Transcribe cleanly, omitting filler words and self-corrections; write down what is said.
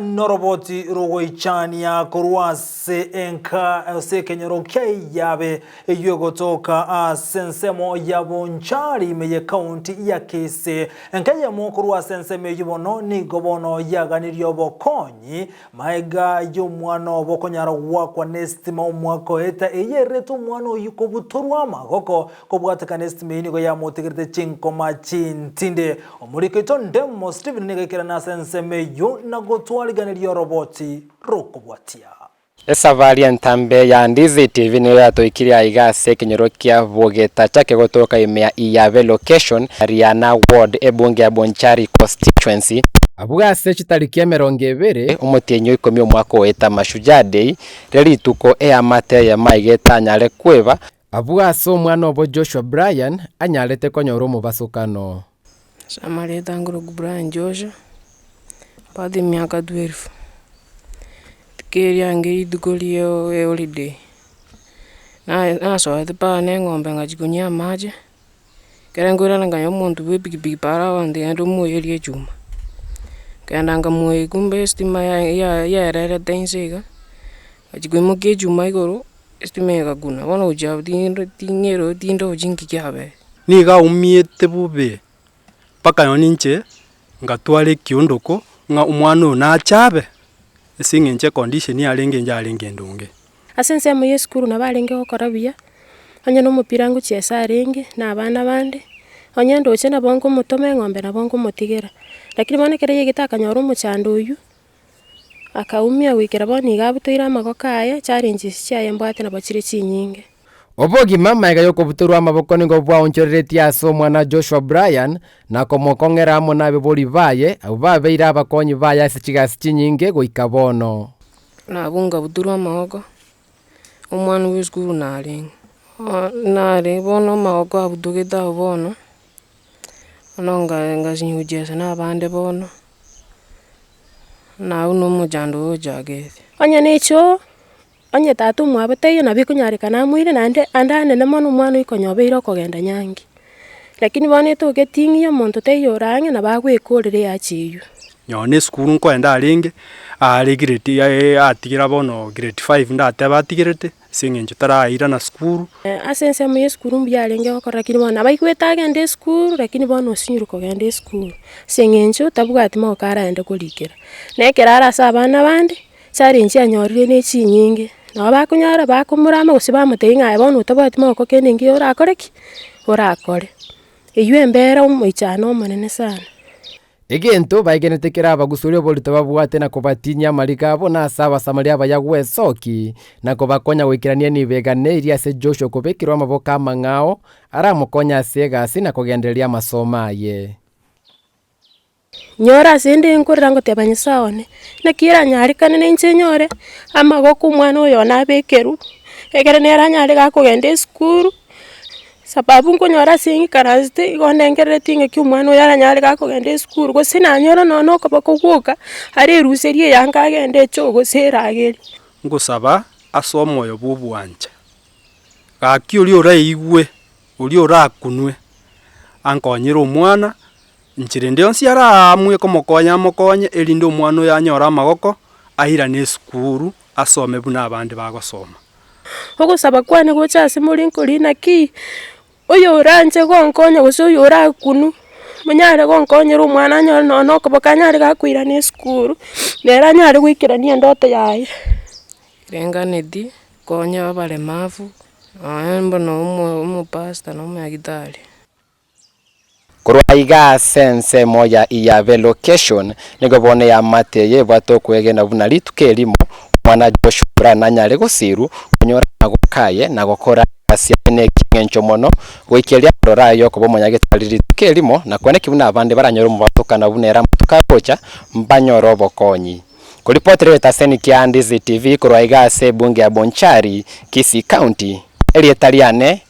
Noroboti rogoichania korwa ase enka ase ekenyoro kia Eyabe, eyio egotoka ase ensemo ya Bonchari ime y'Ekaunti ya Kisii. Enka eyemo korwa ase ensemo eyio bono nigo bono yaganirie obokonyi Maega y'omwana obo okonyara goakwa nesitima omwaka oeta, eyio erete omwana oyio kobutorwa amagoko, kobwatekana esitima eyio nigo yamotigerete chinkoma chintinde. Omoriki oito Ndemo Stephen nigo aikerane ase ensemo eyio na gotwariganeria oroboti rokobwatia. Esabari entambe ya Ndizi TV nigo yatoikirie aiga ase ekenyoro kia Bogetacha kegotoka ime ya Iyabe Location, Riana Ward, ebunge ya Bonchari Constituency. Abwo ase chitariki 20, omotienyi o ikomi omwaka oeta Mashujaa Day, riria rituko eamate eyemo aiga etanyare kweba. Abwo ase omwana obo Joshua Brian anyarete konyora omobasokano. Ase amarieta nkorokwa Brian Joshua, mbwate emiaka 12, rituko eriange rituko ria eholiday, nasoete mpaka na eng'ombe ngachia konywa amache. Ekero nkoirana nkanyora omonto bwa epikipiki para abanto genda omoyerie echuma, nkagenda nkamoyia kumbe estima ya- ya- yaererete inse iga, ngachia koimokia echuma igoro, estima egakuna, bono gochia abwo tinde ting'eroi tindochi nki kiabeire. Nigo aumiete bobe, mpaka nonye ninche ngatwara ekiondoko ng'a omwana oyo nache abe, ase eng'encho econdition yarenge inche yarenge endonge. Ase ensemo ya esukuru nabo arenge gokora buya, onye na omopira ngochiesa arenge, na abana bande, onye ndoche nabo nkomotoma eng'ombe nabo nkomotigera. Lakini bono ekero yaigete akanyora omochando oywo, akaumia goikera bono iga abutoire amagoko aye, challenges chiaye mbwate nabo chire chinyinge. Obogima magega y'okobutorwa amaboko nigo bwaonchoreretie ase omwana Joshua Brian, na komokong'era amo nabebori baye, abwo babeire abakonyi baye ase chigasi chinyinge goika bono. Nabwo nkabutorwa amagoko, omwana bwa esukuru narenge, nare bono amagoko abutogete abwo bono, bono nka ngasinywa gochiesa na abande bono, nabwo na omochando oyo ochakete. Onye na echoo, onye tata omwabo taiyo nabo ekonyarekana amoire naende ande anene mono omwana oyo konya obeire okogenda nyangi. Lakini bono etoke ting'iyo omonto taiyo ore ang'e nabo agoekorera eacha eywo. Nonye na esukuru nkoenda arenge, are grade atigera bono grade five ndatebe atigerete, ase eng'encho tarairana sukuru. Ase ensemo ya esukuru mbuya arenge gokora lakini bono nabo aigwete agende esukuru lakini bono osinyirwe kogenda esukuru, ase eng'encho tabwati magoko araende korikera. Na ekero are ase abana bande, challenge anyorire ne chinyinge, nabo bakonyora bakomorama gose bamotebia ng'a aye bono otabwati magoko kende nki orakore ki? Orakore. Eywo embere omoichano omonene sana. Egento baegenete kerabagusurie oborito babwate na kobatinyia amariko abo nase Abasamaria abaya gw'esoki, na kobakonya goikerania enibo eria ase Joshua okobekerwa amaboko amang'ao, aramokonye ase egasi na kogendereria amasomo aye. Nyora ase 'nde nkorera ngoteba Nyasae one, naki eranyarekane na inche nyore amagoko omwana oyo one abekerwe, ekere nere anyare gakogenda esukuru, Sababu nkonyora ase ng'ikaransete igo ndengereretie ng'aki omwana oyo aranyare gakogenda esukuru, gose nanyora nonye na okoboko gwoka, areruserie eyanga agende echoo gose eragerie. Ngosaba ase omoyo bw'obwancha, gaki oria oraigwe, oria orakunwe, ankonyere omwana, inchera ende yonsi araamue komokonya amokonye, erinde omwana oyo anyore amagoko, airane esukuru, asome buna abande bagosoma. Ogosaba kwane gocha ase more nkori naki, oyo oranche gonkonya gose oyo orakunwe, monyare gonkonyera omwana anyore nonye na okoboko anyare gakoirana esukuru, nere anyare goikerania endoto yaye. Renganeti, konya abaremafu, nonya mbono omo omopastor na omonyagitari. Korwa aiga ase ensemo ya Iyabe Location, nigo bono eamate eye ebwate okwegena buna rituko erimo omwana Joshua Brian nanyare gosirwa konyora amagoko aye na gokora egasi yaye nekieng'encho mono goika erio amaroro aye yokoba omonyagetari rituko erimo na kweneki buna abande baranyore omobatokano buna ere amatuko agocha mbanyore obokonyi. Koripotera egetaseni kia Ndizi TV korwa aiga ase ebunge ya Bonchari, Kisii County, erieta riane.